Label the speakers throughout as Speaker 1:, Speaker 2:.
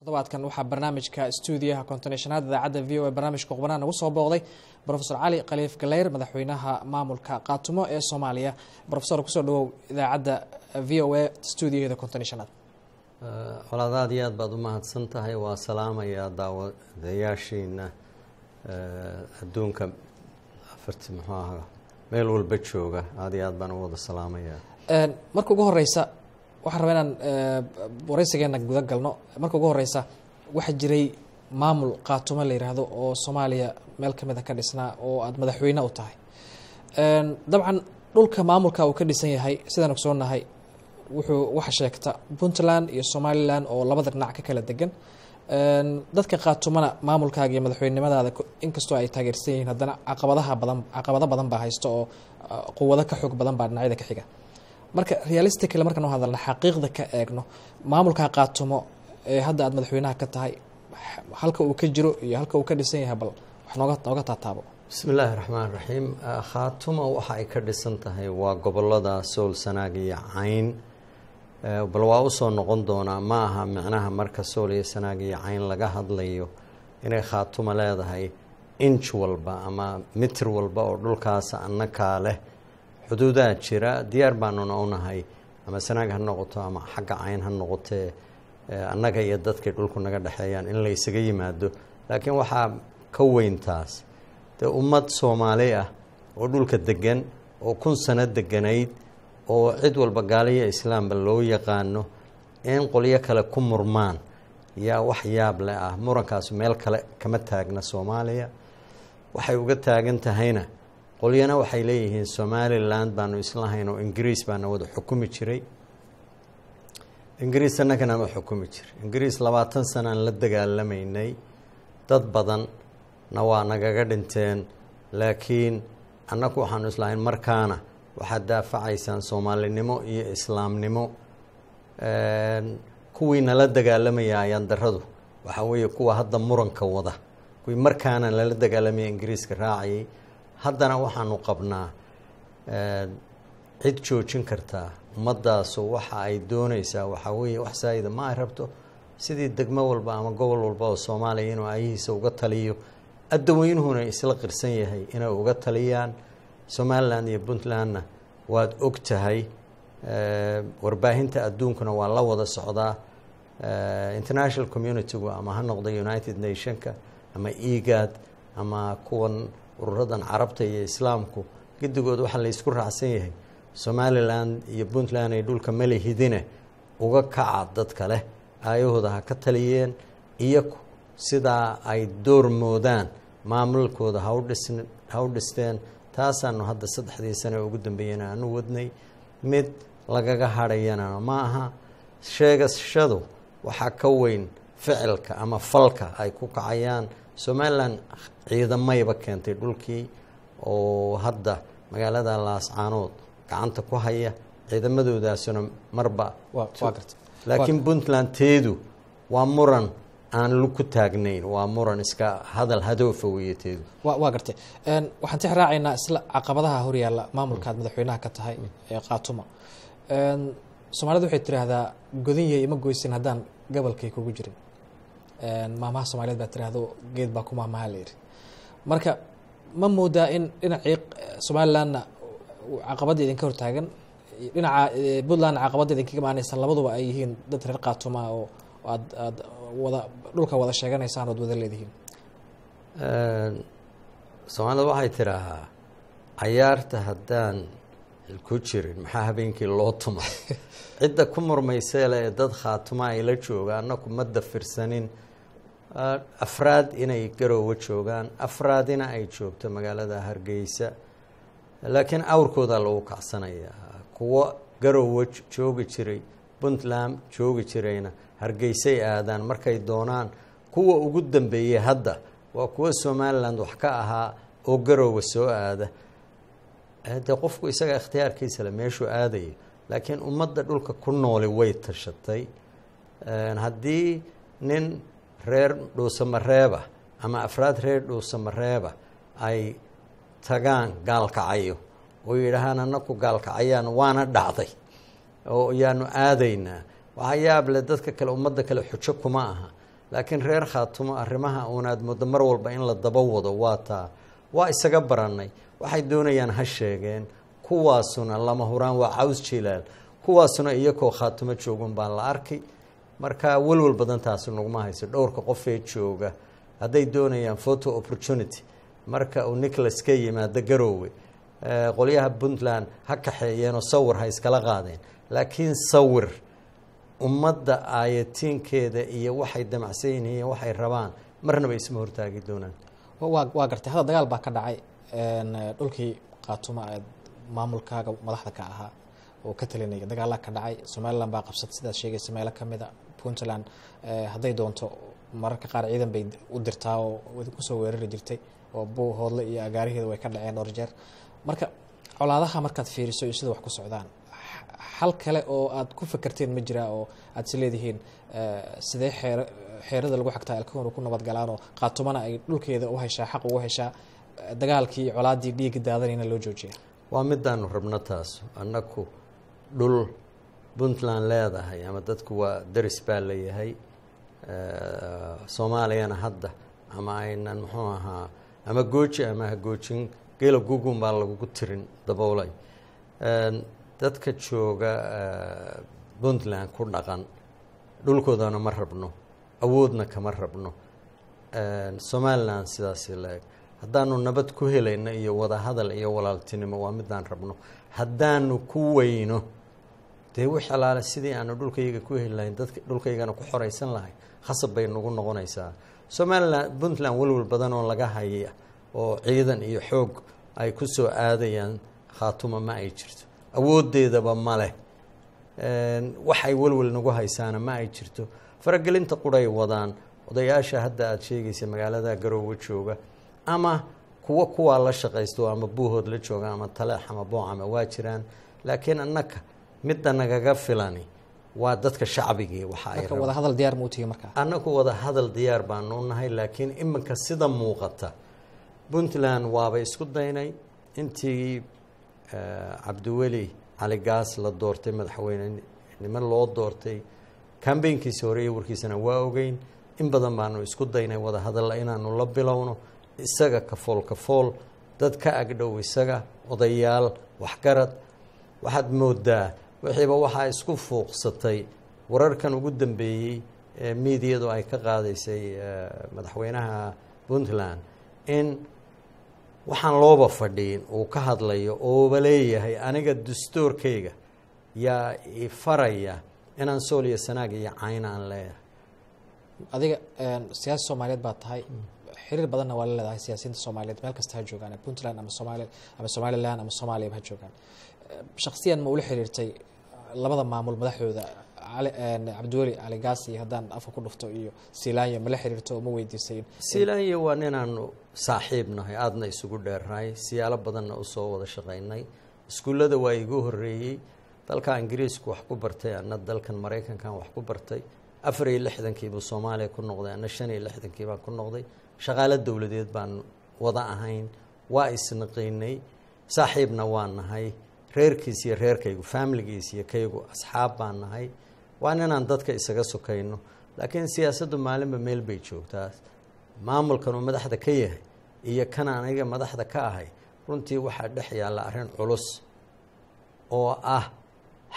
Speaker 1: Todobaadkan waxaa barnaamijka stuudiyaha 55aad idaacadda VOA barnaamijka qubanaha nagu soo booqday Professor Cali Khaliif Galeyr, madaxweynaha maamulka Qaatumo ee Soomaaliya. Professor, kusoo dhawow idaacadda VOA stuudiyaheeda 55aad.
Speaker 2: Colaad, aad iyo aad baad u mahadsan tahay. Waa salaamayaa daawadayaashiina adduunka afarti, muxuu ahaa, meel walba jooga. Aad iyo aad baan u wada salaamayaa.
Speaker 1: Marka ugu horeysa waxaan rabaa inaan wareysigeena guda galno. Marka ugu horeysa, waxaa jiray maamul Qaatumo la yiraahdo oo Soomaaliya meel kamid a ka dhisnaa oo aada madaxweyne u tahay. Dabcan dhulka maamulka uu ka dhisan yahay, sidaan ogsoonahay, wuxuu waxa sheegta Puntland iyo Somaliland oo labada dhinac ka kala degan. Dadka Qaatumana maamulkaaga iyo madaxweynenimadaada inkastoo ay taageersan yihiin, haddana caqabadaha badan, caqabado badan baa haysta oo quwado ka xoog badan baa dhinacyada ka xiga. Marka realistically markaan u hadalna, xaqiiqda ka eegno, maamulka Qaatumo ee hadda aad madaxweynaha ka tahay, halka uu ka jiro iyo halka uu ka dhisan yahay, bal wax nooga taataabo.
Speaker 2: Bismi illaahi raxmaan raxiim. Khaatumo waxa ay ka dhisan tahay waa gobolada Sool, Sanaag iyo Cayn. Bal waa usoo noqon doonaa. Ma aha micnaha marka Sool iyo Sanaag iyo Cayn laga hadlayo inay Khaatumo leedahay inch walba ama mitir walba oo dhulkaas annakaa leh. Xuduudaa jira, diyaar baanuna unahay, ama Sanaag ha noqoto ama xagga Cayn ha noqotee, annaga iyo dadkay dhulku naga dhexeeyaan in la ysaga yimaado. Laakiin waxaa ka weyn taas, dee ummad Soomaali ah oo dhulka degan oo 1000 sano deganayd oo cid walba gaaliya islaamba loo yaqaano in qolyo kale ku murmaan yaa wax yaab leh ah. Murankaas meel kale kama taagna, Soomaaliya waxay uga taagan tahayna, qolyana waxay leeyihiin Somaliland baanu islahayn oo Ingiriis baana wada xukumi jiray. Ingiriis annagana ma xukumi jir. Ingiriis 20 sanaan la dagaalamaynay, dad badanna waa nagaga dhinteen, laakiin annagu waxaanu islahayn markaana waxaad daafacaysaan soomaalinimo iyo islaamnimo. Kuwii nala dagaalamaya, ayaan daradu waxaa weeye kuwa hadda muranka wada, kuwii markaana lala dagaalamaya Ingiriiska raacayay. Haddana waxaanu qabnaa cid joojin kartaa ummadaasu waxa ay doonaysaa waxaa weeye wax saayida ma ay rabto, sidii degmo walba ama gobol walba oo Soomaaliya inuu aayihiisa uga taliyo, addaweynuhuna isla qirsan yahay inay uga taliyaan. Somaliland iyo Puntlandna waad og tahay, warbaahinta adduunkuna waa la wada socdaa. International communitygu, ama ha noqda United Nationka ama IGAD ama kuwan ururadan Carabta iyo Islaamku, giddigood waxaa la isku raacsan yahay Somaliland iyo Puntland ay dhulka malihidine uga kaca dadka leh, aayahooda ha ka taliyeen iyaku sidaa ay door moodaan, maamulkooda ha u dhisteen. Taasaanu hadda 3dii sane ugu dambeeyana aanu wadnay, mid lagaga hadhayana ma aha. Sheegashadu waxaa ka weyn ficilka ama falka ay ku kacayaan. Somaliland ciidamayba keentay dhulkii oo hadda magaalada Laascaanood gacanta ku haya, ciidamadoodaasuna marba. Laakiin Puntland teedu waa muran aan ku taagnayn, waa muran iska hadal hadoofa weeye teedu.
Speaker 1: Waa gartay. Waxaan tix raacaynaa isla caqabadaha horyaalla maamulkaad madaxweynaha ka tahay ee Qaatuma. Soomaalidu waxay tiraahdaa godin ima goysin haddaan gobolkay kugu jirin. Maamaha Soomaaliyeed baa tiraahdo, geed baa ku maamaha la yidhi. Marka ma moodaa in dhinacii Somalilandna caqabadda idinka hortaagan, dhinaca Puntlandna caqabadda idinkaga imaanaysa, labaduba ay yihiin dad reer Qaatuma oo aad wada dhulka wada sheeganaysaan ood wada leedihiin?
Speaker 2: Soomaalida waxay tidhaahaa cayaarta haddaan ku jirin maxaa habeenkii loo tuma? Cidda ku murmayseele ee dad Khaatuma ay la jooga, annaku ma dafirsanin afraad inay Garoowe joogaan, afraadina ay joogto magaalada Hargeysa, laakiin awrkoodaa lagu kacsanayaa. Kuwo Garoowe joogi jiray, Puntland joogi jirayna Hargeysay aadaan markay doonaan. Kuwa ugu dambeeyey hadda waa kuwa Somaliland wax ka ahaa oo Garoowe soo aada. Dee qofku isaga ikhtiyaarkiisa le meeshuu aadayo, laakiin ummadda dhulka ku nooli way tashatay. Haddii nin reer Dhuusamareeba ama afraad reer Dhuusamareeba ay tagaan Gaalkacayo oo yidhaahaan annaku Gaalkacayaan waana dhacday oo yaanu aadaynaa, waxaa yaab leh dadka kale, ummadda kale xujo kuma aha. Laakiin reer Khaatumo arrimaha uunaad muddo mar walba in la daba wado waa taa, waa isaga barannay. Waxay doonayaan ha sheegeen, kuwaasuna lama huraan waa caws jilaal, kuwaasuna iyakoo Khaatumo joogun baa la arkay. Marka welwel badan taasi naguma hayso. Dhowrka qofee jooga hadday doonayaan photo opportunity, marka uu Nicholas ka yimaado Garoowe, qolyaha Puntland ha kaxeeyeenoo sawir ha iskala qaadeen, laakiin sawir ummadda aayatiinkeeda iyo waxay damacsan yihiin, waxay rabaan, marnaba isma hortaagi doonaan.
Speaker 1: Waa gartay. Hadda dagaal baa ka dhacay dhulkii Khaatuma aad maamulkaaga madaxda ka ahaa oo ka talinaya. Dagaalaa ka dhacay, Somaliland baa qabsatay sidaad sheegaysa meelo kamida Puntland. Hadday doonto mararka qaar ciidan bay u dirtaa oo kusoo weerari jirtay, oo Buuhoodle iyo agaariheeda way ka dhaceen dhowr jeer. Marka colaadaha markaad fiiriso iyo sida wax ku socdaan, xal kale oo aad ku fakerteen ma jiraa oo aad is leedihiin sidee xeerada lagu xagtaa alkoon ku nabadgalaanoo Khaatumana ay dhulkeeda u heshaa, xaq ugu heshaa, dagaalkii iyo colaadii dhiigga daadanayna loo joojiya?
Speaker 2: Waa midaanu rabno taas. Annaku dhul Puntland leedahay ama dadku waa daris baa leeyahay, Soomaaliyana hadda ama aynan muxuu ahaa ama gooji ama ha goojin, geela gugun baa lagugu tirin daboolay. Dadka jooga Puntland ku dhaqan dhulkoodana ma rabno, awoodna kama rabno. Somaliland sidaasi la-eg. Haddaanu nabad ku helayno iyo wadahadal iyo walaaltinimo, waa midaan rabno. Haddaanu ku weyno, dee wix alaale sidii aanu dhulkayaga ku heli lahayn, dadka dhulkaygana ku xoreysan lahayn, khasab bay nagu noqonaysaa. Somaliland, Puntland welwel badan oo laga haya oo ciidan iyo xoog ay ku soo aadayaan Khaatuma ma ay jirto, awooddeedaba ma leh. Waxay welwel nagu haysaana ma ay jirto. Faragelinta quray wadaan odayaasha hadda aada sheegaysa magaalada Garoowe jooga, ama kuwo kuwaa la shaqaysto, ama Buuhood la jooga, ama Taleex ama Boocama, waa jiraan. Laakiin annaka midda nagaga filani waa dadka shacbigii waxa ay
Speaker 1: Marka wada hadal diyaar ma u tihi markaa?
Speaker 2: Annagu wada hadal diyaar baanu nahay, laakiin iminka sida muuqata Puntland waaba isku daynay intii Cabdiweli Cali Gaas la doortay, madaxweynenimo loo doortay, kambeynkiisa hore iyo warkiisana waa ogeyn. In badan baanu isku daynay wada hadalla inaanu la bilowno isaga kafool kafool, dad ka agdhow isaga, odayaal, waxgarad. Waxaad moodaa wixiiba waxaa isku fuuqsatay wararkan ugu dambeeyey ee miidiyadu ay ka qaadaysay madaxweynaha Puntland, in waxaan looba fadhiin uu ka hadlayo ooba leeyahay aniga dastuurkayga yaa ifaraya inaan Sool iyo Sanaag iyo Cayn aan leeyahay.
Speaker 1: Adiga siyaasi Soomaaliyeed baa tahay, xiriir badanna waa la leedahay siyaasiyiinta Soomaaliyeed meel kasta ha joogaan, Puntland ama Soomaali ama Somaliland ama Soomaaliyaba ha joogaan. Shaksiyan ma ula xiriirtay labada maamul madaxdooda, Cali Cabdiweli Cali Gaas iyo haddaan afka ku dhufto iyo Silaanya, ma la xiriirto oo ma weydiisay?
Speaker 2: Silaanya waa ninaanu saaxiib nahay, aadna isugu dheernahay, siyaalo badanna usoo wada shaqaynay. Iskuullada waa igu horreeyey, dalka Ingiriisku wax ku bartay, anna dalkan Maraykankan wax ku bartay. 64-kii buu Soomaaliya ku noqday, anna 65-kii baan ku noqday. Shaqaalo dowladeed baan wada ahayn, waa isnaqiinay, saaxiibna waa nahay. Reerkiis iyo reerkaygu, faamiligiis iyo kaygu, asxaab baan nahay. Waa ninaan dadka isaga sokayno, laakiin siyaasaddu maalinba meel bay joogtaa. Maamulkan uu madaxda ka yahay iyo kan aniga madaxda ka ahay, runtii waxaa dhex yaalla arrin culus oo ah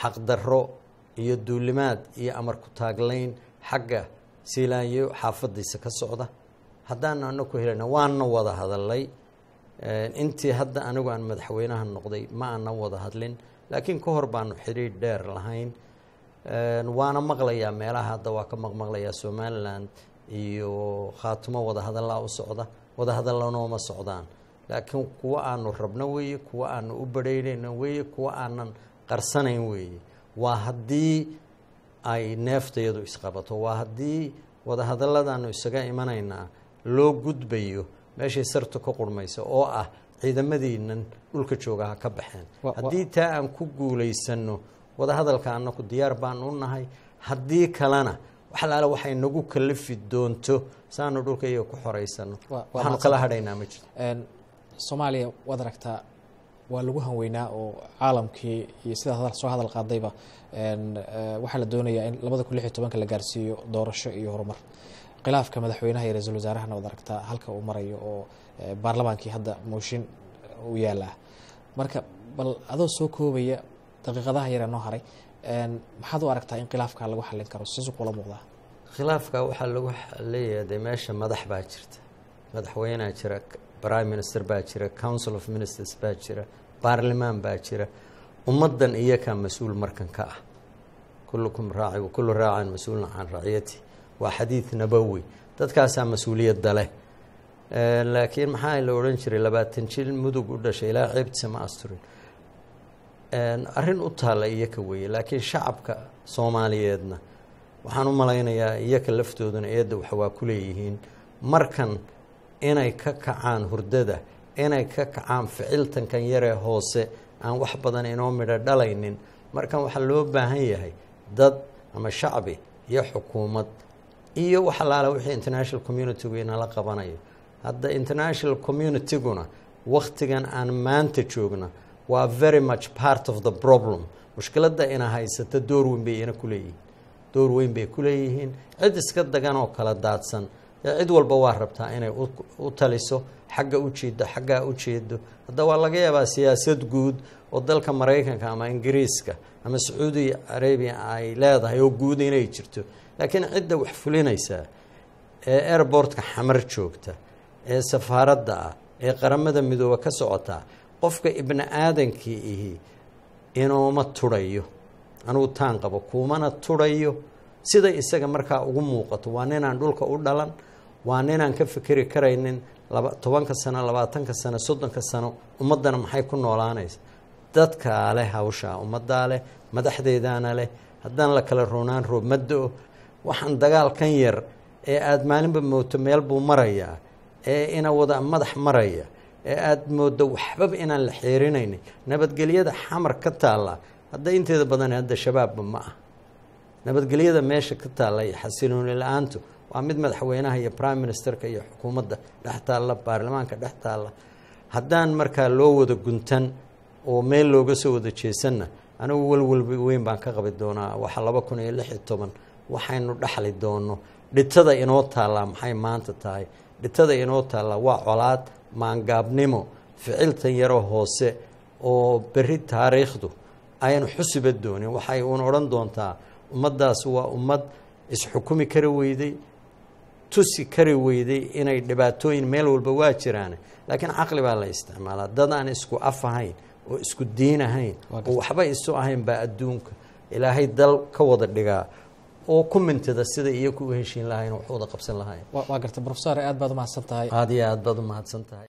Speaker 2: xaqdarro iyo duulimaad iyo amar ku taaglayn xagga Siilaanyo xaafadiisa ka socda. Haddaanu anaku helayna waana wada hadalay. Intii hadda anigu aan madaxweynaha noqday ma aanan wada hadlin, laakiin ka hor baanu xidhiidh dheer lahayn. Waana maqlayaa meelaha hadda, waa ka maqmaqlayaa Somaliland iyo Khaatumo wada hadallaa u socda. Wada hadalla nooma socdaan, laakiin kuwa aanu rabno weeye, kuwa aanu u badhaynayno weeye, kuwa aanan qarsanayn weeye. Waa haddii ay neeftayadu isqabato, waa haddii wadahadalladaanu isaga imanaynaa loo gudbayo meeshay sartu ka qurmaysa oo ah ciidamadiinan dhulka jooga ha ka baxeen. Haddii taa aan ku guulaysano, wadahadalka annaku diyaar baanu u nahay. Haddii kalena wax alaale waxay nagu kalifi doonto saanu dhulka iyaga ku xoreysano, waxaanu kala hadhaynaa ma jirto.
Speaker 1: Soomaaliya waad aragtaa, waa lagu hanweynaa oo caalamkii iyo sidaa soo hadal qaadayba waxaa la doonayaa in 2016 la gaarsiiyo doorasho iyo horumar. Khilaafka madaxweynaha iyo ra-iisul wasaarahana waad aragtaa halka uu marayo, oo baarlamaankii hadda mooshin u yaalaa. Marka bal adoo soo koobaya daqiiqadaha yaree noo haray, maxaad u aragtaa in khilaafka lagu xallin karo? Sisu kula muuqdaa?
Speaker 2: Khilaafka waxaa lagu leeyahay, dee meesha madax baa jirta, madaxweynea jira, prime minister baa jira, council of ministers baa jira, baarlimaan baa jira. Ummaddan iyakaa mas-uul markan ka ah. Kullukum raaci wa kullu raacin mas-uulun can raciyati, waa xadiid nabowi. Dadkaasaa mas-uuliyadda leh. Laakiin maxaa la odhan jiray? 20 jil Mudug u dhashay ilaa ceebtiisa ma asturin. Arrin u taalla iyaka weeye. Laakiin shacabka Soomaaliyeedna waxaan u malaynayaa iyaka laftooduna eedda wax waa ku leeyihiin. Markan inay ka kacaan hurdada, inay ka kacaan ficiltankan yaree hoose aan wax badan inoo midho dhalaynin. Markan waxaa loo baahan yahay dad ama shacbi iyo xukuumad iyo wax allaala wixii international community-gu inala qabanayo. Hadda international community-guna waktigan aan maanta joogna waa very much part of the problem. Mushkiladda ina haysata door weyn bay ina ku leeyihiin, door weyn bay ku leeyihiin. Cid iska dagan oo kala daadsan, cid walba waa rabtaa inay u taliso, xagga u jeedo, xaggaa u jeedo. Hadda waa laga yaabaa siyaasad guud oo dalka Maraykanka ama Ingiriiska ama Sacuudi Arabia ay leedahay oo guud inay jirto, laakiin cidda wax fulinaysaa ee airportka Xamar joogta, ee safaaradda ah, ee Qaramada Midoobe ka socotaa, qofka ibni aadankii ihi inooma tudhayo. Anugu taan qabo, kuumana tudhayo. Sida isaga markaa ugu muuqato, waa ninaan dhulka u dhalan, waa ninaan ka fikeri karaynin laba 10-ka sano, 20-ka sano, 30-ka sano ummaddana maxay ku noolaanaysa. Dadkaa leh hawshaa, ummaddaa leh, madaxdeedaana leh. Haddaan la kala roonaan, roob ma do-o. Waxaan dagaalkan yar ee aada maalinba mooto meel buu marayaa, ee ina wada madax maraya, ee aada mooddo waxbaba inaan la xeerinaynin. Nabadgelyada Xamar ka taalla hadda inteeda badan hadda Shabaabba ma ah. Nabadgelyada meesha ka taalla iyo xasilooni la-aantu waa mid madaxweynaha iyo prime ministerka iyo xukuumadda dhex taalla, baarlamaanka dhex taalla. Haddaan markaa loo wada guntan oo meel looga soo wada jeesanna, anigu welwelba weyn baan ka qabi doonaa waxa 2016 waxaynu dhexli doono. Dhitada inoo taallaa maxay maanta tahay? Dhitada inoo taallaa waa colaad, maangaabnimo, ficiltan yaroo hoose oo berri taariikhdu aynu xusiba doonin. Waxay uun odhan doontaa ummaddaas waa ummad isxukumi kari weyday, tusi kari weyday inay dhibaatooyin meel walba waa jiraan, laakiin caqli baa la isticmaalaa. Dad aan isku af ahayn oo isku diin ahayn oo waxba isu ahayn baa adduunka Ilaahay dal ka wada dhigaa oo ku mintida sida iyaku u heshiin lahayn, wax wada qabsan lahayn.
Speaker 1: Waa gartay, professor, aad baad umahadsan tahay.
Speaker 2: Aada iyo aad baad umahadsan tahay.